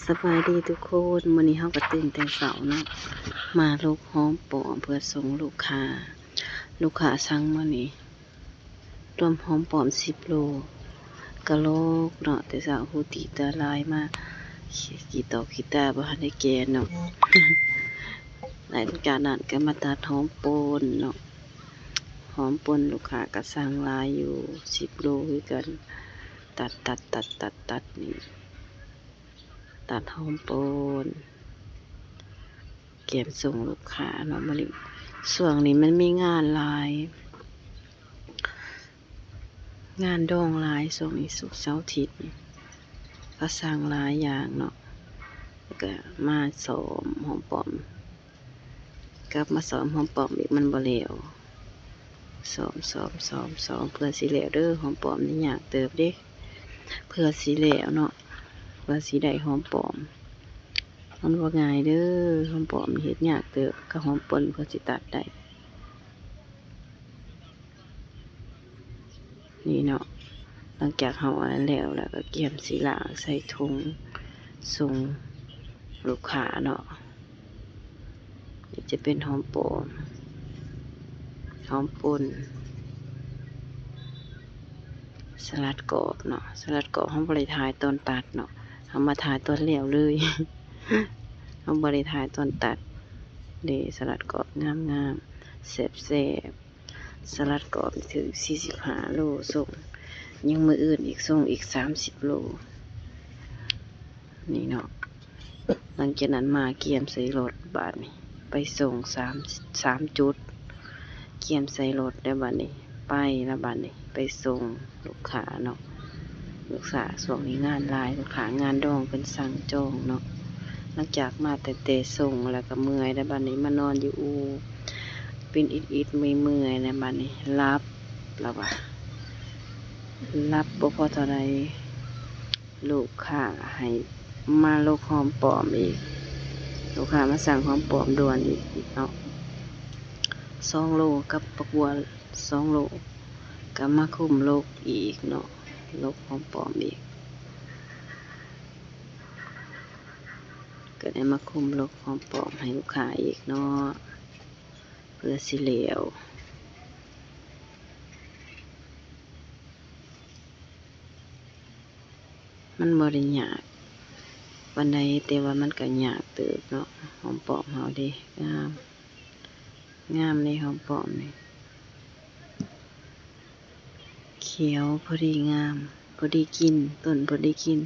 ສະບາຍດີທຸກຄົນ, ມື້ນີ້ເຮົາກໍຕື່ນແຕ່ເຊົ້າເນາະ ມາຫຼົກຫອມປ້ອມເພື່ອສົ່ງລູກຄ້າ. ລູກຄ້າສັ່ງມື້ນີ້ລວມຫອມປ້ອມສິບໂລ, ກະຫຼົກເນາະ ແຕ່ເຊົ້າ ຫູຕີຕາລາຍມາ ຂີ້ຕອກຂີ້ຕາບໍ່ທັນໄດ້ແກ່ເນາະ. ຫຼັງຈາກນັ້ນກໍມາຕັດຫອມປົ່ນເນາະ, ຫອມປົ່ນລູກຄ້າກໍສັ່ງຫຼາຍຢູ່ ສິບໂລຄືກັນ. ຕັດໆໆໆໆ ນີ້ ຕັດຫອມປົ່ນ ກຽມສົ່ງລູກຄ້າເນາະ. ມື້ນີ້ ຊ່ວງນີ້ມັນມີງານຫຼາຍ ງານດອງຫຼາຍ ຊ່ວງນີ້ ສຸກເສົາອາທິດ ເຂົາສັ່ງຫຼາຍຢ່າງເນາະ. ແລ້ວກໍມາຊ້ອມຫອມປ້ອມ ກັບມາຊ້ອມຫອມປ້ອມອີກ ມັນບໍ່ແລ້ວ. ຊ້ອມ ຊ້ອມ ຊ້ອມ ຊ້ອມ ເພື່ອຊິແລ້ວເດີ. ຫອມປ້ອມນີ້ຍາກເຕີບເດ້ ເພື່ອຊິແລ້ວເນາະ, ເພື່ອຊິໄດ້ຫອມປ້ອມ ມັນບໍ່ງ່າຍເດີ. ຫອມປ້ອມນີ້ເຮັດຍາກເຕີບ ກັບຫອມປົ່ນ ເພື່ອຊິຕັດໄດ້. ນີ້ເນາະ, ຫຼັງຈາກເຮົາອັນນັ້ນແລ້ວ ແລ້ວກໍກຽມຊິລ້າງໃສ່ຖົງສົ່ງລູກຄ້າເນາະ. ນີ້ຈະເປັນຫອມປ້ອມ ຫອມປົ່ນ ສະຫຼັດກອບເນາະ. ສະຫຼັດກອບເຮົາບໍ່ໄດ້ຖ່າຍຕອນຕັດເນາະ, ເຮົາມາຖ່າຍຕອນແລ້ວເລີຍ ເຮົາບໍ່ໄດ້ຖ່າຍຕອນຕັດເດ້. ສະຫຼັດກອບງາມໆ ແຊບໆ. ສະຫຼັດກອບຖືກສີ່ສິບຫ້າໂລ ສົ່ງຍັງມື້ອື່ນອີກ ສົ່ງອີກສາມສິບໂລ ນີ້ເນາະ. ຫຼັງຈາກນັ້ນມາກຽມໃສ່ລົດບາດນີ້ ໄປສົ່ງສາມ ສາມຈຸດ. ກຽມໃສ່ລົດແລ້ວບາດນີ້ ໄປແລ້ວບາດນີ້ ໄປສົ່ງລູກຄ້າເນາະ. ລູກຄ້າຊ່ວງນີ້ງານຫຼາຍ ລູກຄ້າງານດອງເພິ່ນສັ່ງຈອງເນາະ. ຫຼັງຈາກມາແຕ່ ແຕ່ສົ່ງແລ້ວກໍເມື່ອຍແລ້ວ ບາດນີ້ມານອນຢູ່ອູ່ ເປັນອິດໆເມື່ອຍໆແລ້ວ ບາດນີ້ຫຼັບແລ້ວວ່າ ຫຼັບບໍ່ພໍເທົ່າໃດ ລູກຄ້າໃຫ້ມາຫຼົກຫອມປ້ອມອີກ, ລູກຄ້າມາສັ່ງຫອມປ້ອມດ່ວນອີກເນາະ ສອງໂລກັບບັກບົວສອງໂລ ກໍມາຄຸມຫຼົກອີກເນາະ, ຫຼົກຫອມປ້ອມອີກ ກໍໄດ້ມາຄຸມຫຼົກຫອມປ້ອມໃຫ້ລູກຄ້າອີກເນາະ ເພື່ອຊິແລ້ວ. ມັນບໍ່ໄດ້ຍາກປານໃດ ແຕ່ວ່າມັນກໍຍາກເຕີບເນາະ. ຫອມປ້ອມເຮົາເດ້ ງາມ ງາມເດ້ ຫອມປ້ອມນີ້ ຂຽວພໍດີງາມ ພໍດີກິນ ຕົ້ນພໍດີກິນ.